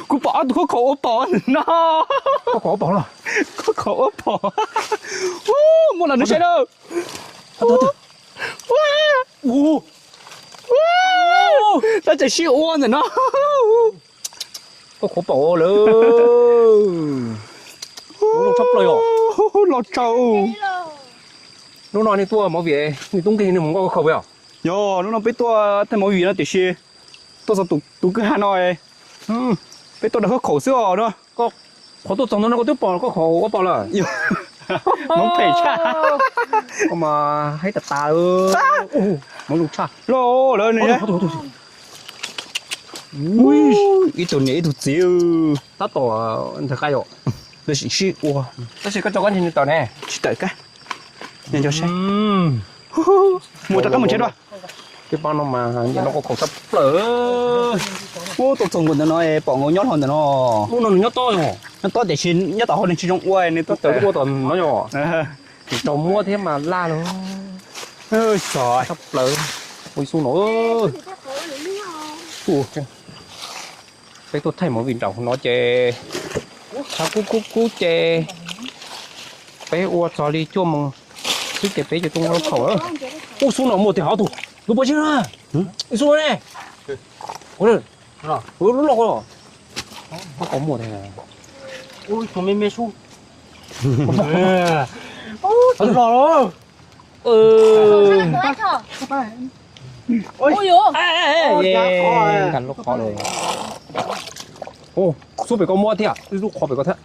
Kuv pom ob tug khaub khaum ua pom ntawm no. Khaub khaum ua pom los? Khaub khaum ua pom. Muaj los nws saib na. Tab tseem sib ua ntawm no. Khaub khaum pom lawm. Lub zoo tshaj plaws os. Los tsaws. Hnub no nej tuaj movie, nej tub nkeeg nej mus nkoj khaub khaum os? Yog, hnub no peb tuaj thaij movie no tiam sis tuaj txog tus kwj ha no, peb tuaj daws khaub khaum xwb os no. Qhov tuaj txog no koj twb pom khaub khaum ua pom lawm. Hmoob phem tshaj. Koj mas haib tas tas. Hmoob zoo tshaj. Lawv nws, ib tug niam ib tug txiv. Tab tom ntxhais qai os. Lawv sim sib ua. Tab sis koj tso koj ntsis nws tawm ne. Tsis tawm kab. Mus rov qab mus ntshe dua. Peb pab no mas nyiam noj khaub khaum tshaj plaws. Ub, tuaj txog nkaus ntawm no pom nkaus nyob hlo ntawm no. Lub no nws nyob tob, nyob tob tiam sis nyob tom hauv nws tsis zoo ua, nws tuaj tawm ua tom no yog. Nws rau muab thiab mas laj lawm. Tshaj plaws. Ua ib xub no. Peb tuaj thaij movie nram no ces tshav kub kub kub ces peb ua txog li cuaj moos xwb ces peb ces tuaj nkoj khaub khaum. Ub, xub no muaj tiag hov tus, tus pob zeb na. Ib xub ne. Lub loj os. Koj muaj tiag. Ub, tus me me xub. Los. Nkag lub qhov lawm. Ub, xub pem koj muab thiab, ib lub qhov pem koj thiab.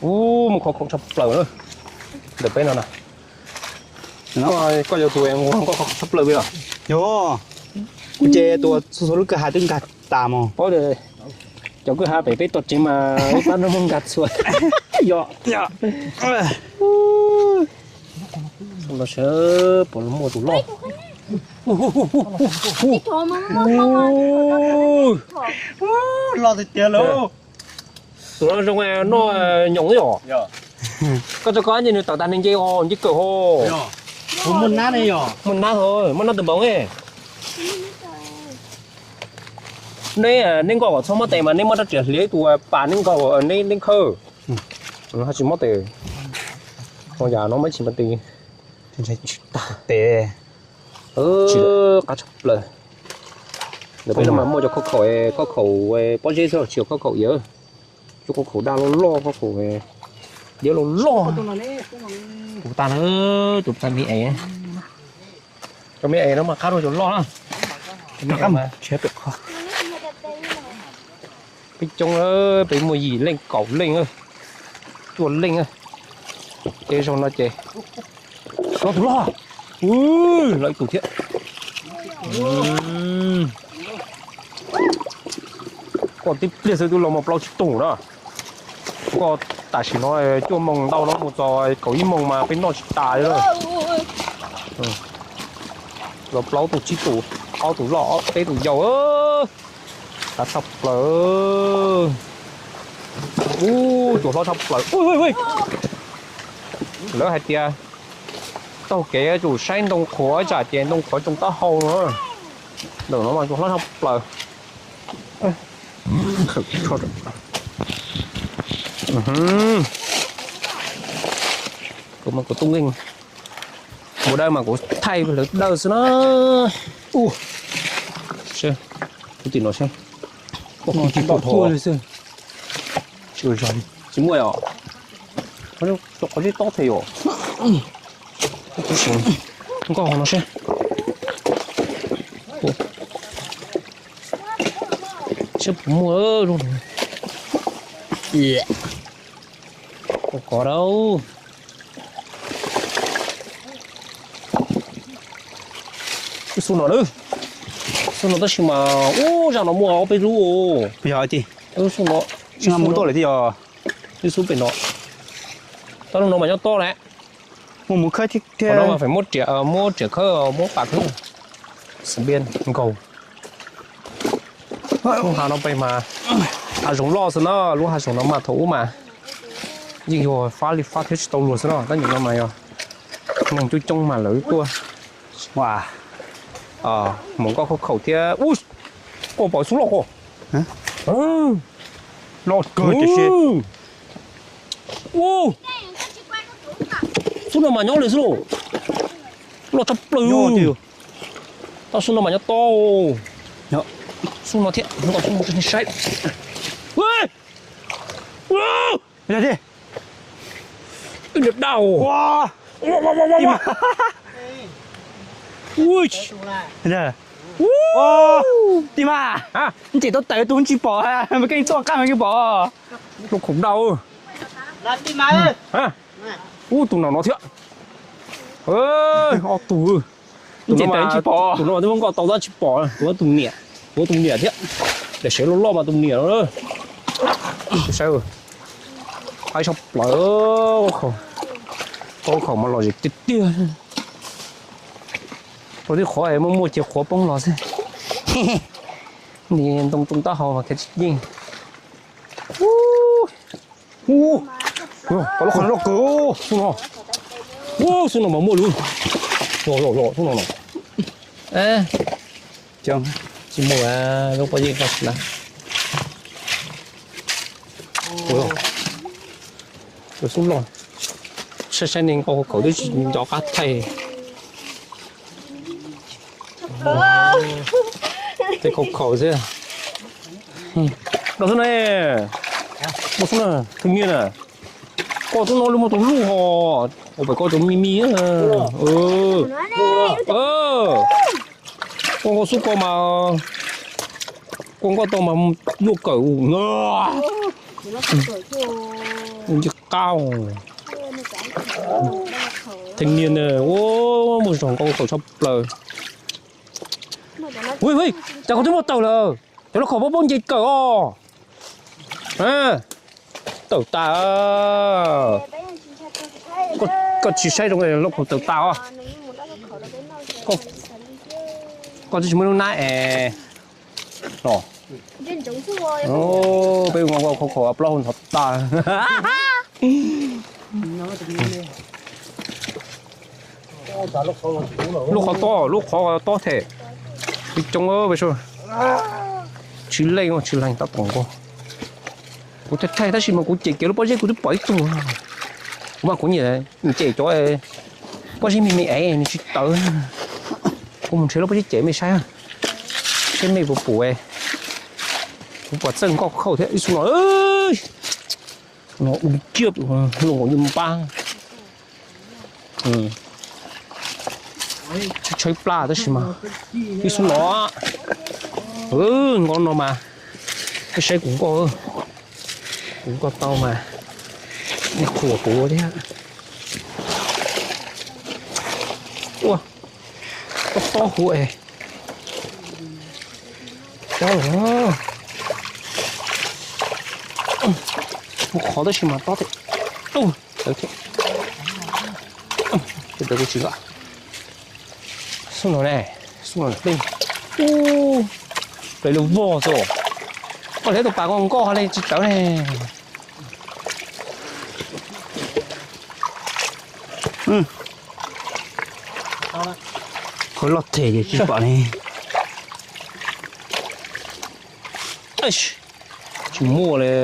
Ub, mus khaub khaum tshaj plaws na. Ntawm peb no na. Koj yog tus nkoj khaub khaum tshaj plaws li os. Yog, kuv ces tus txhua txhua lub kwj ha twb nkag tas mog. Paub tias cov kwj ha pem peb toj tsev mas ib pab no muab nkag txhua. Yog. Los sawv puas muaj tus loj. Los tiag tiag lawm. Tus no zoo noj nyoos os. Koj tso koj nce nws tawm tas nws nce os, nce kawg ho. Kuv muaj nab ne yog. Muaj nab ho, muaj nab tus npaum ne. Neb, neb nkoj kom txhob mob tes mas neb muab rab riam hliav ib tug pas neb nkoj, neb, neb khawb. Haj tsis mob tes. Ho yam no muab ib tsis mob tes. Tes. Qab tshaj plaws. Ntawm peb no mas muaj cov khaub khaum, khaub khaum pob zeb xwb tsis yog khaub khaum iav. Cov khaub khaum daj loj loj, khaub khaum diab loj loj. Tus tag na, tus tag me es. Cov me es no mas qab dua cov loj na. Peb coob, peb muaj yim leej kaum leej, cuaj leej. Ces zaum no ces, no tus loj, los ib tug thiab. Koj tib pliag xwb twb los muaj plaub tsib tus na. Koj tam sim no cuaj moos ntau no mus txog kaum ib moos mas peb noj tsis tas li. Los plaub tus tsib tus, ob tus loj peb tus yau. Qab tshaj plaws. Ub, cua hlob tshaj plaws. Lawv hais tias taug kev tsum saib ntoo qhuav tsam ces ntoo qhuav tsoo taub hau no. Ntawm no mas cua hlob tshaj plaws. Kuv mas kuv tub nkeeg, kuv dawb mas kuv thaij lawv dawb xwb na. Ub, seb, kuv tim no seb. Tsis muaj os. Qhov zeb tob thiab yom. Nkoj hauv no seb. Seb puas muaj zoo. Kov dau. Ib xub no, xub no tab sis mas ub, zaj no muaj ob peb lub. Yog xub no, ib xub pem no. Tab lub no mas nyob tob lawm. Muaj mus khawb thiab, no mas feem muab riam, muab riam khawb, muab pas khawb. Xav npiaj nkaus. Lub hav no pem mas hav zoov loj xwb na, lub hav zoov no mas thaum ub mas yeej yog fab li fab thiab tsis tau luag xwb no, tab nim no mas yog neeg coob coob mas lawv tuaj. Mus nkoj khaub khaum thiab. Ua, koj pom xub loj koj. Loj kawg tiam sis. Xub no mas nyob li xwb lauj. Loj tshaj plaws. Tau xub no mas nyob tau. Xub no thiab, nkoj xub no saib. Wb niam dab. Tim mas, nce tau tawm tus tsis pom, mas keej txoj qab mas keej pom. Lub khoom dau. Ub, tus no no thiab. Ob tug. Nce tawm tsis pom. Tus no twb muab nkoj tau tab tsis pom, tus tus niam, tus tus niam thiab. Daim sev loj loj mas tus niam no. Saib, qaib tshaj plaws. Khaub khaum mas lom zem tiag tiag. Rau tej qhov muaj muaj ces qhuav poob los xwb. Ntoo ntoo taub hau mas khav tsis yeej. Ub, lub qhov loj kawg xwb no. Ub, xwb no mas muaj lub. Los los los xwb no no. Tsis muaj lub pob zeb ko na. Xub loj. Saib saib ne, nkoj khaub khaum twb tsis nco qab thaij. Tej khaub khaum xwb. Koj xub na, koj xub na, tus nyiaj na. Koj xub no li muaj tus luj ho, ua pem koj cov me me. Koj nkoj xub ko mas, koj nkoj tau mas luaj kawm nce qab. Theej niaj na, ua muaj zog nkoj khaub khaum tshaj plaws. Ui, cas koj twb muaj tawm lawm, cov lub khoom pob pob nce kawm os. Tawm tas. Koj tsis saib zoo lub khoom tawm tas os. Koj twb tsis muaj lub nab es. Peb ua khaub khaum plaub hau ntxhov tas. Lub qhov tob, lub qhov tob them. Peb coob peb sua. Tsis leej tsis leej tab tom nqo. Kuv thaij thaij tab sis mas kuv cem kiag lub pob zeb kuv twb pom ib tug. Kuv mas kuv nyiam cem cov pob zeb me me es nws tsis tawv. Kuv mus nrhiav lub pob zeb cem mej saib, saib mej puas pum. Kuv pom txawj nkoj khaub thiab ib xub no. No ua kiag los nkaus yus npab. Tshaib plab tab sis mas ib xub no, nkoj no mas, saib kuv nkoj, kuv nkoj tau mas, qhuas kuv thiab. Ua, tob tob huv es. Tob los, kuv qhov tab sis mas tob thiab. Tawv thiab. Tawv kuv tsis nqa. Xub no ne, xub no peb, ua, peb lub vog xwb. Koj hliv tus pas nkoj nkoj ho li tsis tawv ne. Qhov loj them ces tsis pom ne. Tsis muaj li,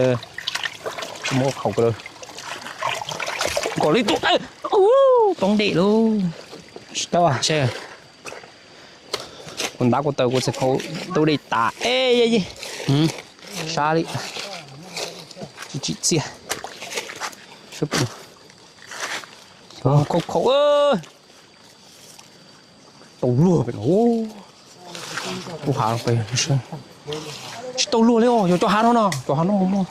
tsis muaj qhaus ko lawm. Nkaus li tus, poob dej lauj. Tsis tau, kuv ntab kuv taw kuv txhais khau tub dej tas eb, sab li, tsis tsim txiaj. Khau khau, tau luag pem no. Kuv hav, tsis tau luag li os, yog cov hav no no, cov hav no muaj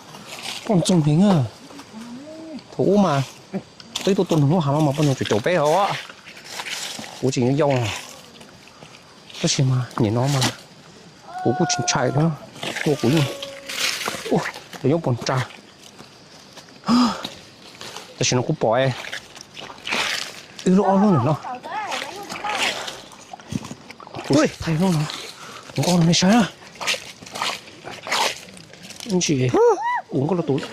poj ntxoog heev na. Thaum ub mas peb tuaj tua nws lub hav no mas poj ntxoog caum caum peb os. Kuv tseem yau yau, tab sis mas nim no mas kuv kuj tsis ntshai thiab, tua kuv yeej, ua, nyob puag nrad. Tam sim no kuv pom wb lub ob lub ntawm no. Kuv thaij lub no, kuv nkoj no nej saib na. Ntsis, kuv nkoj los tus,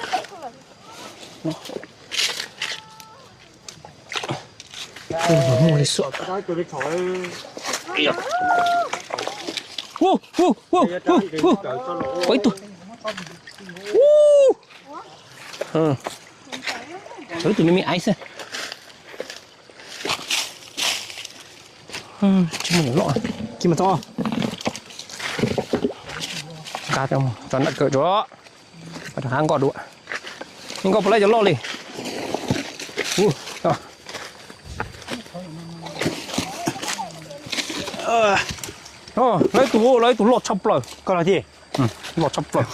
muaj li xwb. Ub, ub, ub, ub, ub. Ua ib tug. Ub. Ua ib tug me me aiv xwb. Tsis muaj loj. Tsis muaj txog. Nqa tso nram kawm tso. Rov qab nkoj dua. Nkoj puas laib cov loj li. Lawv ib tug, lawv ib tug loj tshaj plaws. Koj los thiab. Loj tshaj plaws.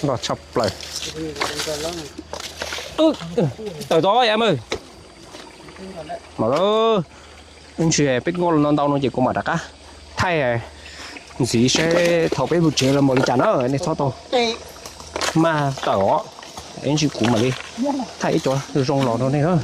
Loj tshaj plaws. Tawm tod yam mas. Mas ib ntsis peb nkoj no ntau no ces kuv mam rov qab thaij ntxiv seb thaum peb mus tsev los mus li cas na, nej txhob tau maj tawm os. Ib ntsis kuv mam li thaij ib co zoo los rau nej na.